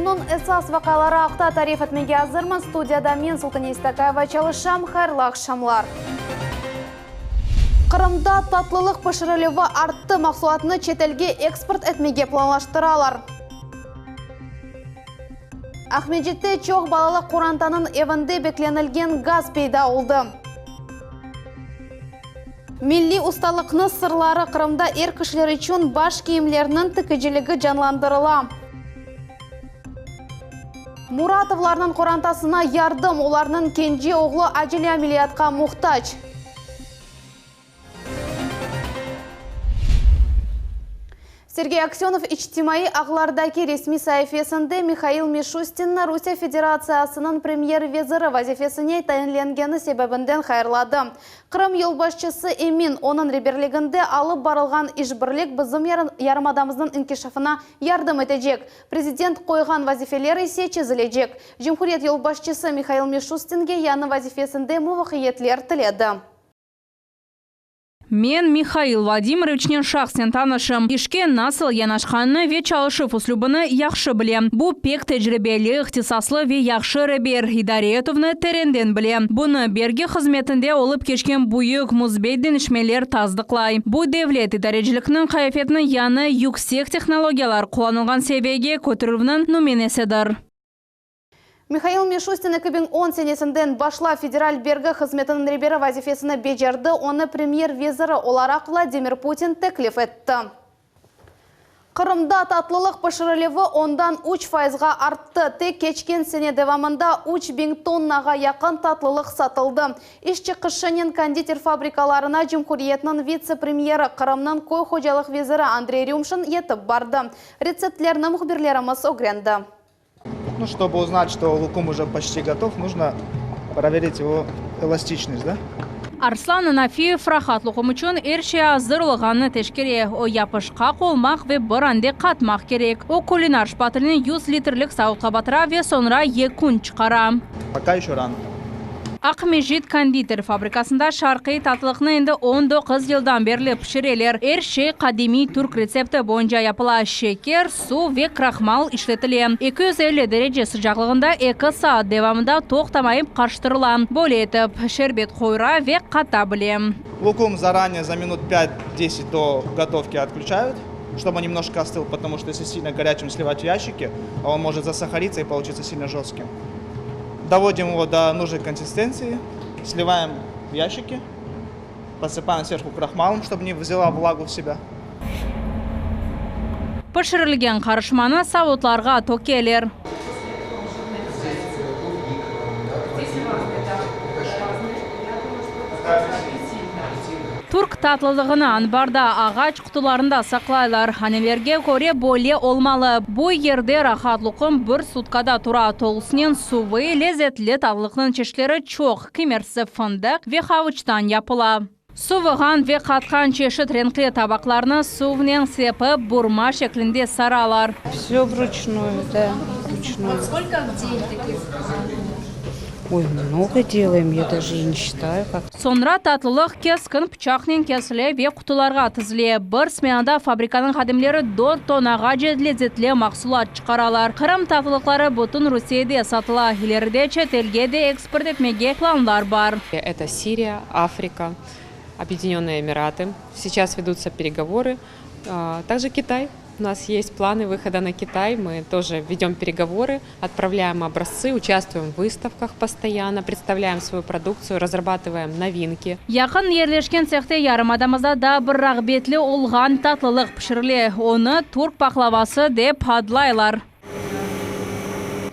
Künniñ esas vaqiaları aqta tarif etmege azırmız. Studiyada men, Sultane İstakayeva, çalışam. Hayırlı aqşamlar! Qırımda tatlılıq pişirilüvi arttı, mahsulatnı çetelge eksport etmege planlaştıralar. Aqmescitte çoq balalı qorantanıñ evinde beklenilgen gaz peyda oldı. Milliy ustalıqnıñ sırları, Qırımda er kişiler içün baş kiyimlerniñ tikiciligi canlandırıla. Muratovlarnıñ qorantasına yardım, olarnıñ kence oğlu acele ameliyatqa muhtac. Sergey Aksönov içtimaiy ağlardaki resmiy saifesinde Mihail Mişustinni Rusiye Federatsiyasınıñ premyer-veziri vazifesine tayinlengeni sebebinden hayırladı. Qırım yolbaşçısı emin, onıñ reberliginde alıp barılğan işbirlik bizim yarımadamıznıñ inkişafına yardım etecek, prezident qoyğan vazifeler ise çezilecek. Cumhuriyet yolbaşçısı Mihail Mişustinge yañı vazifesinde muvafaqiyetler tiledi. Men Mihail Vladimiroviçnen şahsen tanışım, işke nasıl yanaşqanını ve çalışuv üslübini yahşı bilem. Bu pek tecribeli, ihtisaslı ve yahşı reber, idare etüvni terenden bile. Bunı bergi hızmetinde olıp keçken büyük müsbet deñişmeler tasdıqlay. Bu devlet idarecilikniñ qıyafetini yañı, yüksek tehnologiyalar qullanılğan seviyege köterüvniñ nümünesidir. Mihail Mişustin 2010 senesinden başlap Federal bergi hızmetiniñ reberi vazifesini becerdi, onı premyer veziri olaraq Vladimir Putin teklif etti. Qırımda tatlılıq pişirilüvi ondan üç fayızğa arttı. Tek keçken sene devamında 3000 tonnağa yaqın tatlılıq satıldı. İş çıqışınen konditer fabrikalarına cumhuriyetniñ vitse-premyeri, Qırımnıñ köy hocalıq veziri Andrey Rümşin yetip bardı. Retseptlerni mühbirlerimiz ögrendi. Ну, чтобы узнать, что лукум уже почти готов, нужно проверить его эластичность, да? Arslan Anafiyev rahat loqum içün er şey azır olğanını teşkere. O, yapışqaq olmaq ve bir ande qatmaq kerek. O, kulinar şpatelini yüz litrlik savutqa batıra ve soñra yekün çıqara. Пока еще рано. Aqmescit konditer fabrikasında şarqiy tatlılıqnı endi 19 yıldan berli pişireler. Er şey qadimiy türk retsepti boyunca yapıla, şeker, suv ve krahmal işletile. 250 derece sıcaqlığında eki saat devamında toqtamayıp qarıştırıla. Böyle etip, şerbet qoyura ve qata bile. Лукум заранее за минут пять-десять до готовки отключают, чтобы он немножко остыл, потому что если сильно горячим сливать в ящики, он может засахариться и получиться сильно жестким. Доводим его до нужной консистенции, сливаем в ящики, посыпаем сверху крахмалом, чтобы не взяла влагу в себя. Pişirilgen qarışmanı savutlarğa tökeler. Türk tatlılığını anbarda, ağaç qutularında saqlaylar. Anelerge köre böyle olmalı. Bu yerde rahat loqum bir sutkada tura. Tolusınen suvıy, lezetli tatlılıqnıñ çeşitleri çoq, kimersi fındıq ve havuçtan yapıla. Suvığan ve qatqan çeşit renkli tabaqlarnı suvnen sepip, burma şeklinde saralar. Vse vruçnuyu, da, vruçnuyu. Skolko v den takih? Oy, mnogo delayem, ya daje i ne şçitаю kak. Soñra tatlılıq keskin pıçaqnen kesile ve qutularğa tizile. Bir smenada fabrikanıñ hadimleri dört tonnağace lezetli mahsulat çıqaralar. Qırım tatlılıqları bütün Rusiyede satıla, ileride çetelge de eksport etmege planlar bar. Это Сирия, Африка, Объединенные Эмираты. Сейчас ведутся переговоры. Также Китай. У нас есть планы выхода на Китай. Мы тоже ведем переговоры, отправляем образцы, участвуем в выставках постоянно, представляем свою продукцию, разрабатываем новинки. Yaqın yerleşken tsehte yarımadamızda daa bir rağbetli olğan tatlılıq pişirile. Onı türk pahlavası dep adlaylar.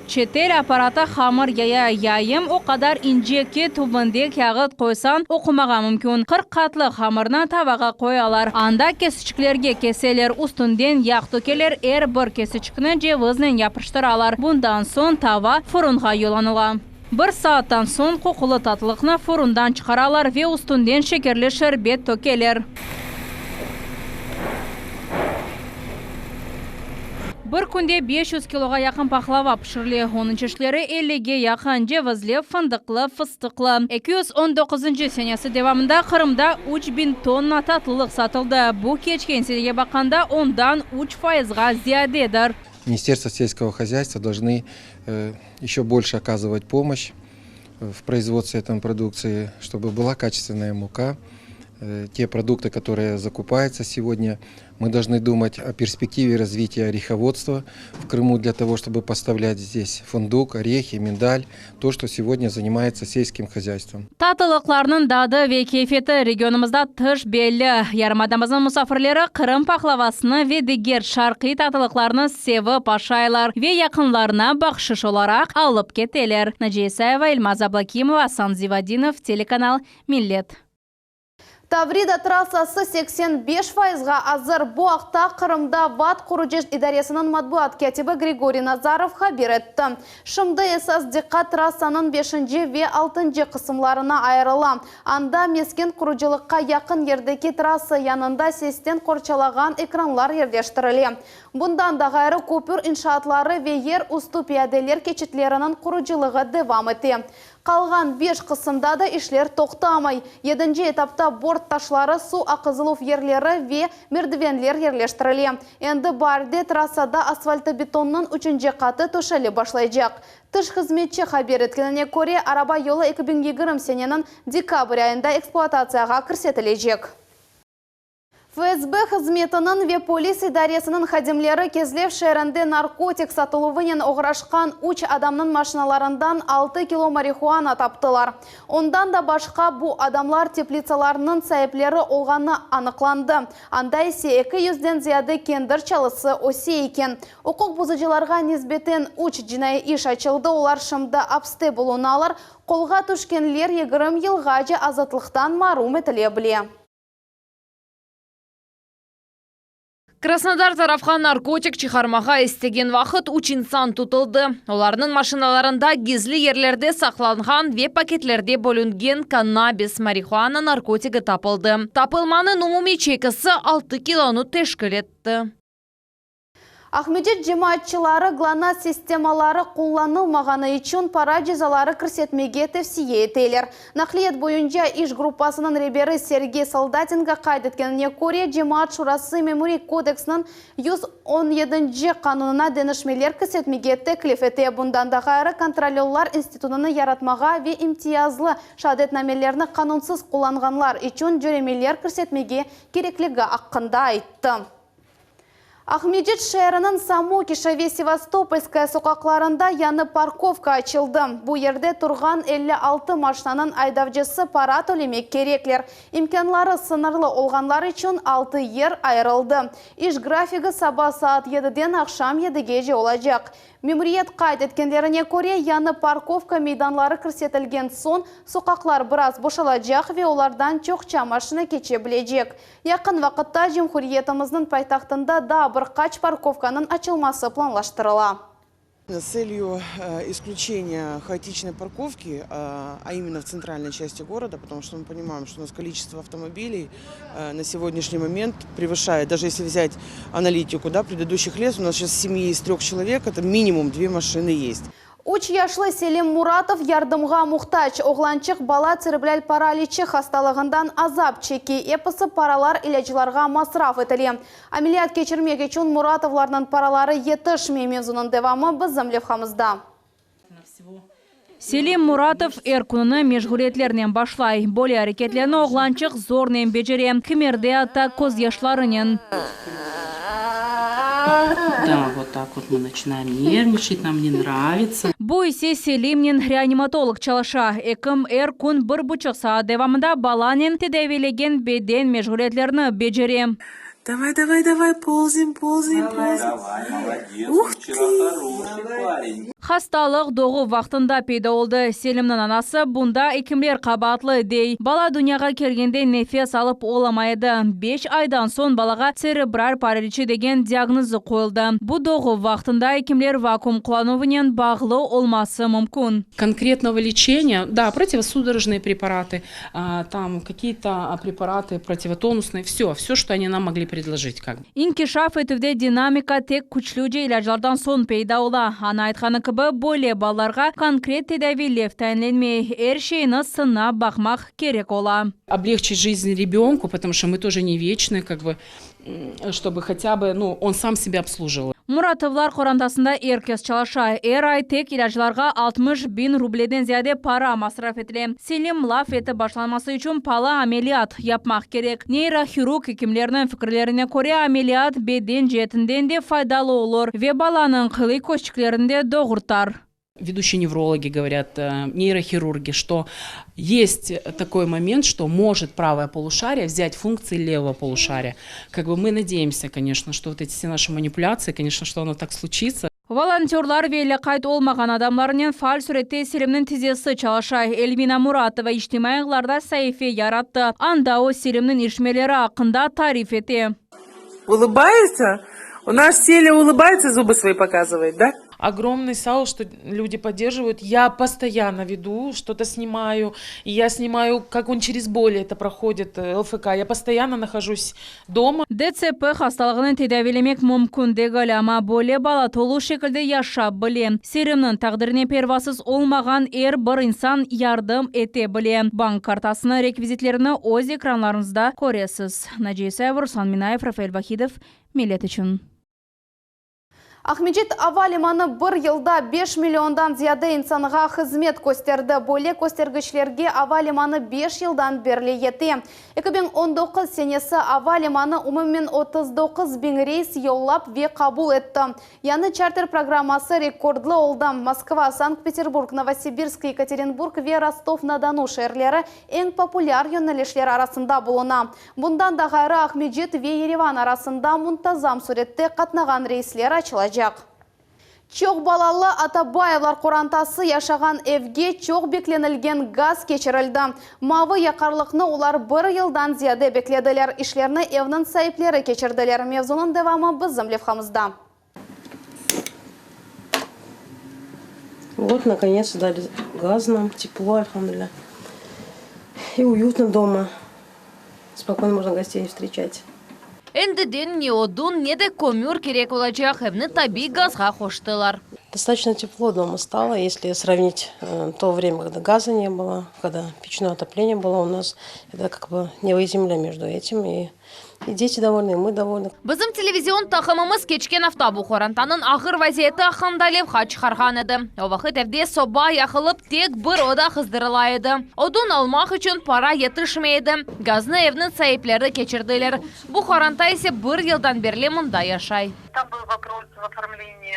Çetel apparatı hamır yaya. Yayım o qadar ince ki, tübünde kâğıt qoysañ, oqumağa mümkün. 40 qatlı hamırnı tavağa qoyalar. Anda kesiçiklerge keseler, üstünden yağ tökeler, er bir kesiçikni ceviznen yapıştıralar. Bundan soñ tava furunğa yollanıla. Bir saattan soñ qoqulı tatlılıqnı furundan çıqaralar ve üstünden şekerli şerbet tökeler. Bir künde 500 kiloğa yaqın pahlava pişirile. Onıñ çeşitleri ellige yaqın, cevizli, fındıqlı, fıstıqlı. 219-ncı senesi devamında Qırımda 3000 tonna tatlılıq satıldı. Bu, keçken senege baqqanda, ondan üç fayızğa ziyadedir. Министерство сельского хозяйства должны еще больше оказывать помощь в производстве этой продукции, чтобы была качественная мука. Те продукты, которые закупаются сегодня, мы должны думать о перспективе развития ореховодства в Крыму для того, чтобы поставлять здесь фундук, орехи, миндаль, то, что сегодня занимается сельским хозяйством. Tatlılıqlarnıñ tadı ve keyfiyeti regionımızda tış belli. Yarımadamıznıñ musafirleri Qırım pahlavasını ve diger şarqiy tatlılıqlarnı sevip aşaylar ve yaqınlarına bahşış olaraq alıp keteler. Naciye İsayeva, Elmaz Ablakimova, Asan Zivadinov, telekanal Millet. Tavrida trassası 85 fayızğa azır. Bu aqta Qırımda VAT qurucı idaresiniñ matbuat kâtibi Grigoriy Nazarov haber etti. Şimdi esas diqqat trassanıñ beşinci ve altıncı qısımlarına ayırıla. Anda mesken qurucılıqqa yaqın yerdeki trassa yanında sesten qorçalağan ekranlar yerleştirile. Bundan da ğayrı, köpür inşaatları ve yer üstü piyadeler keçitleriniñ qurucılığı devam ete. Qalğan beş qısımda da işler toqtamay. Yedinci etapta bort taşları, suv aqızıluv yerleri ve merdivenler yerleştirile. Endi baarde trassada asfaltobetonnıñ üçünci qatı töşelip başlaycaq. Tış hızmetçi haber etkenine köre, araba yolu 2020 seneniñ dekabr ayında ekspluatatsiyağa kirsetilecek. FSB hızmetiniñ ve polis idaresiniñ hadimleri Kezlev şeerinde narkotik satıluvınen oğraşqan üç adamnıñ maşinalarından altı kilo marihuana taptılar. Ondan da başqa, bu adamlar teplitsalarnıñ saipleri olğanı anıqlandı, anda ise 200-den ziyade kendir çalısı öse eken. Uquq bozucılarğa nisbeten üç cinaiy iş açıldı, olar şimdi apste bulunalar, qolğa tüşkenler 20 yılğace azatlıqtan marum etile bile. Krasnodar tarafqa narkotik çıqarmağa istegen vaqıt üç insan tutuldı. Olarnıñ maşinalarında gizli yerlerde saqlanğan ve paketlerde bölüngen kannabis, marihuana narkotigi tapıldı. Tapılmanıñ umumiy çekisi 6 kilonı teşkil etti. Aqmescit cemaatçıları GLONASS sistemaları qullanılmağanı içün para cezaları kirsetmege tevsiye eteler. Naqliyat boyunca iş gruppasınıñ reberi Sergey Soldatenko qayd etkenine köre, Cemaat şurası Memuriy kodeksniñ 117 qanunına deñişmeler kirsetmege teklif ete. Bundan da ğayrı, kontrolörlar institutını yaratmağa ve imtiyazlı şeadetnamelerni qanunsız qullanğanlar içün cöremeler kirsetmege kerekligi aqqında ayttı. Aqmescit şeeriniñ Samokişa ve Sevastopolskaya soqaqlarında yañı parkovka açıldı. Bu yerde turğan 56 maşinanıñ aydavcısı para tölemek kerekler. İmkânları sıñırlı olğanlar içün altı yer ayırıldı. İş grafigi saba saat 7-den aqşam 7-gece olacaq. Memuriyet qayd etkenlerine köre, yañı parkovka meydanları kirsetilgen soñ soqaqlar biraz boşalacaq ve olardan çoqça maşina keçe bilecek. Yaqın vaqıtta cumhuriyetimizniñ paytahtında daa bir qaç parkovkanıñ açılması planlaştırıla. С целью исключения хаотичной парковки, а именно в центральной части города, потому что мы понимаем, что у нас количество автомобилей на сегодняшний момент превышает, даже если взять аналитику, да, предыдущих лет, у нас сейчас в семье из трех человек, это минимум две машины есть. 3 yaşlı Selim Muratov yardımğa muhtac. Oğlançıq bala tserebral paraliçi hastalığından azap çeke. Episi paralar ilâclarğa masraf etile. Ameliyat keçirmek içün Muratovlarnıñ paraları yetişmey. Mevzunıñ devamı bizim levhamızda. Selim Muratov er kününi meşğuliyetlernen başlay. Böyle areketlerni oğlançıq zornen becere. Kimerde atta közyaşlarınen. Да, вот так вот мы начинаем нервничать, нам не нравится. Bu ise Selimnen reanimatolog çalışa. Ekim er kün 1,5 saat devamında balanen tedaviylegen beden meşğuliyetlerini becere. Давай, давай, давай, ползаем, ползаем, ползаем. Ух ты! Hastalıq doğuv vaqtında peyda oldı. Selimniñ anası bunda ekimler qabaatlı dey. Bala dünyağa kelgende nefes alıp olamay edi. 5 aydan soñ balağa tserebral paraliçi degen diagnozı qoyuldı. Bu doğuv vaqtında ekimler vakuum qullanuvınen bağlı olması mümkün. Конкретного лечения, да, противосудорожные препараты, там какие-то препараты противотонусные, все, все, что они нам могли предложить. Как бы. İnkişaf etüvde dinamika tek küçlüce ilâclardan soñ peyda ola. Ana aytqanı kibi, böyle balalarğa konkret tedaviylev tayinlenmey. Er şeyni sınap baqmaq kerek ola. Облегчить жизнь ребенку, потому что мы тоже не вечны, как бы. Чтобы хотя бы, ну, он сам себя обслуживал. Muratovlar qorantasında er kes çalışa. Er ay tek ilâclarğa 60 biñ rubleden ziyade para masraf etile. Selim laf etip başlaması içün paalı ameliyat yapmaq kerek. Neyrohirurg ekimleriniñ fikirlerine köre, ameliyat beden ceetinden de faydalı olur ve balanıñ qılıy közçiklerini de doğurtar. Ведущие неврологи говорят, нейрохирурги, что есть такой момент, что может правое полушарие взять функции левого полушария. Как бы мы надеемся, конечно, что вот эти все наши манипуляции, конечно, что оно так случится. Volontyorlar ve lâqayt olmağan adamlarnen faal sürette Selimniñ tizesi çalışa. Elvina Muratova içtimaiy ağlarda saife yarattı. Anda o Selimniñ irişmeleri aqqında tarif ete. Улыбается? У нас Селя улыбается, зубы свои показывает, да? Огромный сау, что люди поддерживают. Я постоянно веду, что-то снимаю. И я снимаю, как он через боли это проходит, ЛФК. Я постоянно нахожусь дома. ДЦП hastalığını tedaviylemek mümkün degil, amma böyle bala tolu şekilde yaşap bile. Selimniñ taqdirine pervasız olmağan er bir insan yardım ete bile. Bank kartasınıñ rekvizitlerini öz ekranlarıñızda köresiz. Naciye Isaeva, Ruslan Minayev, Rafael Vahidov, Millet içün. Aqmescit ava limanı bir yılda 5 milliondan ziyade insanğa hızmet kösterdi. Böyle köstergiçlerge ava limanı 5 yıldan berli yete. 2019 senesi ava limanı umumen 39 biñ reys yollap ve qabul etti. Yañı çarter programması rekordlı oldı. Moskva, Sankt-Peterburg, Novosibirsk, Yekaterinburg ve Rostov-na-Donu şeerleri eñ populâr yönelişler arasında buluna. Bundan da ğayrı Aqmescit ve Yerevan arasında muntazam sürette qatnağan reysler açılacaq. Çoq balalı Atabayevlar qorantası yaşağan evge çoq beklenilgen gaz keçirildi. Mavı yaqarlıqnı olar bir yıldan ziyade beklediler. İşlerni evniñ saipleri keçirdiler. Mevzunıñ devamı bizim levhamızda. Вот, наконец-то дали газ нам, тепло, альхамдулилля. И уютно дома. Спокойно можно гостей встречать. Endiden ne odun, ne de kömür kerek olacaq evni tabiiy gazğa qoştılar. Достаточно тепло дома стало, если сравнить то время, когда газа не было, когда печное отопление было у нас. Это как бы небо и земля между этим. И, и дети довольны, и мы довольны. Bizim televizion taqımımız keçken afta bu qorantanıñ ağır vaziyeti aqqında levha çıqarğan edi. O vaqıt evde soba yaqılıp tek bir oda qızdırıla edi. Odun almaq içün para yetişmey edi. Gaznı evniñ saipleri keçirdiler. Bu qoranta ise bir yıldan berli mında yaşay. Там был вопрос в оформлении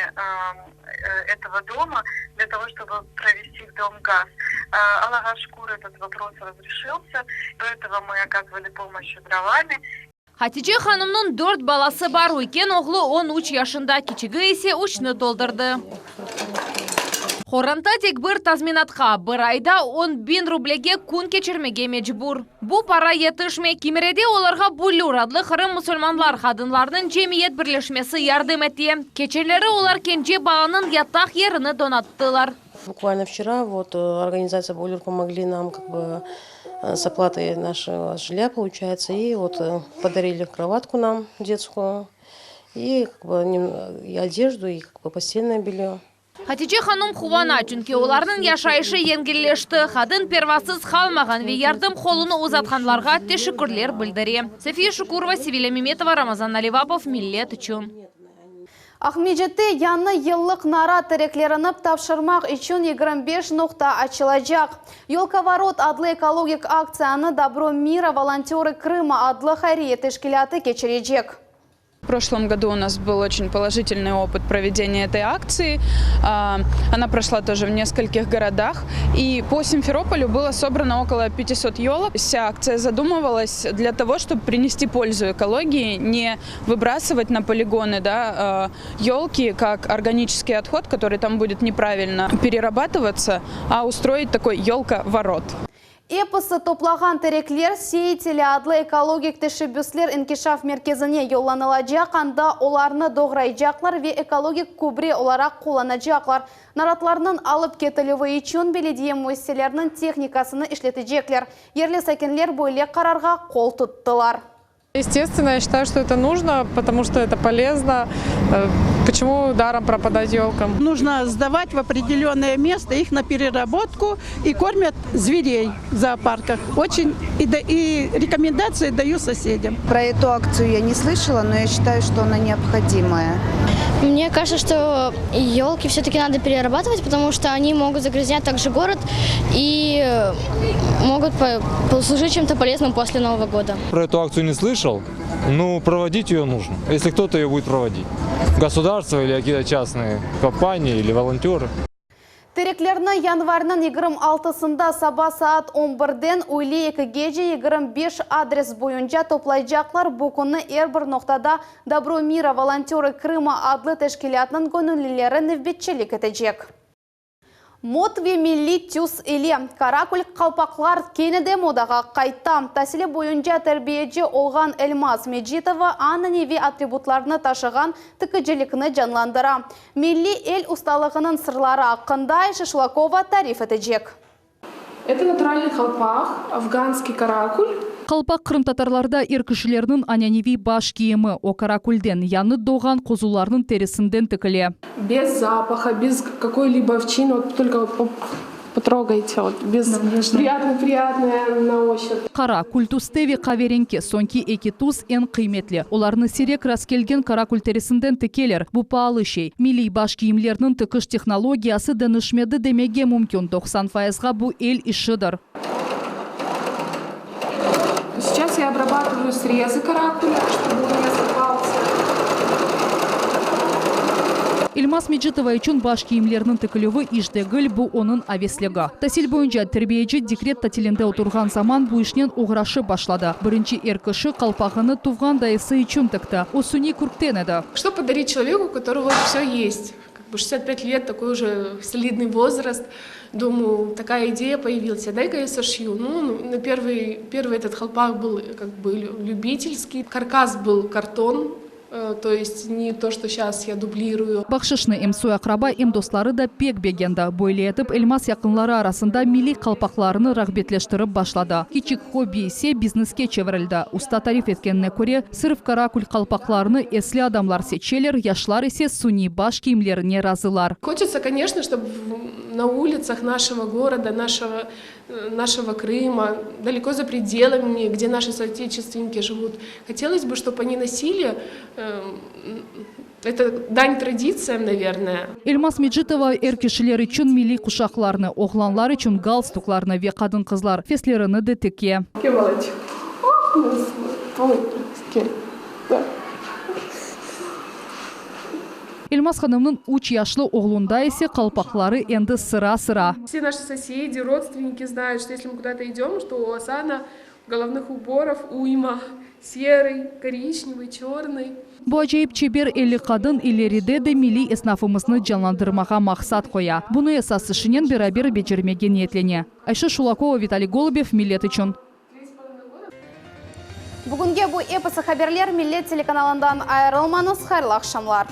этого дома для того, чтобы провести в дом газ. Allağa şükür, этот вопрос разрешился. До этого мы оказывали помощь дровами. Hatice hanımnıñ dört balası bar, üyken oğlu 13 yaşında, kiçigi ise üçni toldurdı. Qoranta tek bir tazminatqa, bir ayda 10 biñ rublege kün keçirmege mecbur. Bu para yetişmey. Kimerede olarğa Büllür adlı Qırım musulmanlar qadınlarınıñ cemiyet birleşmesi yardım ete. Keçenleri olar kence balanıñ yataq yerini donattılar. Буквально вчера вот организация Büllür помогли нам как бы с оплатой нашего жилья, получается, и вот подарили кроватку нам детскую, и как бы и одежду, и как бы постельное белье. Hatice hanım quvana, çünki olarnıñ yaşayışı yengilleşti. Qadın pervasız qalmağan ve yardım qolunı uzatqanlarğa teşekkürler bildire. Safiye Şukurova, Sevilya Memetova, Ramazan Alivapov, Millet içün. Aqmescitte yañı yıllıq narat tereklerini tapşırmaq içün 25 noqta açılacaq. Yolkovorot adlı ekologik aktsiyanı Добро мира волонтеры Крыма adlı hayriye teşkilâtı keçirecek. В прошлом году у нас был очень положительный опыт проведения этой акции. Она прошла тоже в нескольких городах. И по Симферополю было собрано около 500 елок. Вся акция задумывалась для того, чтобы принести пользу экологии, не выбрасывать на полигоны да, елки как органический отход, который там будет неправильно перерабатываться, а устроить такой елка-ворот. Episi toplağan terekler Seyiteli adlı ekologik teşebbüsler inkişaf merkezine yollanılacaq, anda olarnı doğraycaqlar ve ekologik kübre olaraq qullanacaqlar. Naratlarnıñ alıp ketilüvi içün belediye müessiseleriniñ tehnikasını işletecekler. Yerli sakinler böyle qararğa qol tuttılar. Естественно, я считаю, что это нужно, потому что это полезно. Почему даром пропадать елкам? Нужно сдавать в определенное место их на переработку и кормят зверей в зоопарках. Очень и, и рекомендации даю соседям. Про эту акцию я не слышала, но я считаю, что она необходимая. Мне кажется, что елки все-таки надо перерабатывать, потому что они могут загрязнять также город и могут послужить чем-то полезным после Нового года. Про эту акцию не слышал, но проводить ее нужно, если кто-то ее будет проводить. Государство или какие-то частные компании или волонтеры. Tereklerni yanvarniñ 26-sında saba saat on birden üyle ekigece 25 adres boyunca toplaycaqlar. Bu künü er bir noqtada Dobro mira volontörı Krıma adlı teşkilâtnıñ göñüllileri nevbetçilik etecek. Mot ve milliy tüs ile karakul qalpaqlar kene de modağa qayttı. Tasili boyunca terbiyeci olğan Elmaz Mecitova ananeviy atributlarnı taşığan tikicilikni canlandıra. Milliy el ustalığınıñ sırları aqqında Ayşe Şulakova tarif etecek. Это натуральный qalpaq, афганский каракуль. Qalpaq qırımtatarlarda er kişilerniñ ananeviy baş kiyimi, o karakulden, yañı doğğan qozularnıñ terisinden tikile. Без запаха, без какой-либо овчины, вот только потрогайте, вот без приятный, приятная на ощупь. Qara, kül tüste ve qaverenki, soñki eki tüs eñ qıymetli. Olarnı siyrek rastkelgen karakul terisinden tikeler, bu paalı şey. Milliy baş kiyimlerniñ tikiş tehnologiyası deñişmedi demege mümkün, 90 fayızğa bu el işidir. Сейчас я обрабатываю срезы каракуля, чтобы он не осыпался. Elmaz Mecitova içün baş kiyimlerniñ tikilüvi iş degil, bu onıñ avesligi. Tasil boyunca terbiyeci dekret tatilinde oturğan zaman bu işnen oğraşıp başladı. Birinci er kişi qalpağını tuvğan dayısı içün tikti. O suniy kürkten edi. Что подарить человеку, у которого все есть? Как бы 65 лет, такой уже солидный возраст. Думаю, такая идея появилась, дай-ка я сошью. Ну, на первый, первый этот qalpaq был как бы любительский. Каркас был картон, то есть не то, что сейчас я дублирую. Bahşışnı em soy-aqraba, em dostları da pek begendi. Böyle etip Elmaz yaqınları arasında milliy qalpaqlarını rağbetleştirip başladı. Kiçik hobbi ise bizneske çevirildi. Usta tarif etkenine köre, sırf karakul qalpaqlarını esli adamlar seçeler, yaşlar ise suniy baş kiyimlerine razılar. Хочется, конечно, чтобы на улицах нашего города, нашего, нашего Крыма, далеко за пределами, где наши соотечественники живут, хотелось бы, чтобы они носили, это дань традициям, наверное. Elmaz Mecitova er kişiler içün milliy quşaqlarnı, oğlanlar içün galstuklarnı ve qadın-qızlar feslerini de tike. Kel, balaçıq. Ой, kel. Да. Elmaz hanımnıñ 3 yaşlı oğlunda ise qalpaqları endi sıra-sıra. Все наши соседи, родственники знают, что если мы куда-то идем, что у Асана головных уборов уйма. Серый, коричневый, черный. Bu acayip çeber elli qadın ileride de milliy esnafımıznı canlandırmağa maqsat qoya. Bunı esas işinen beraber becermege niyetlene. Ayşe Şulakova, Vitaliy Golubev, Millet içün. Bugünge bu episi haberler Millet telekanalından ayırılmañız hayırlı aqşamlar.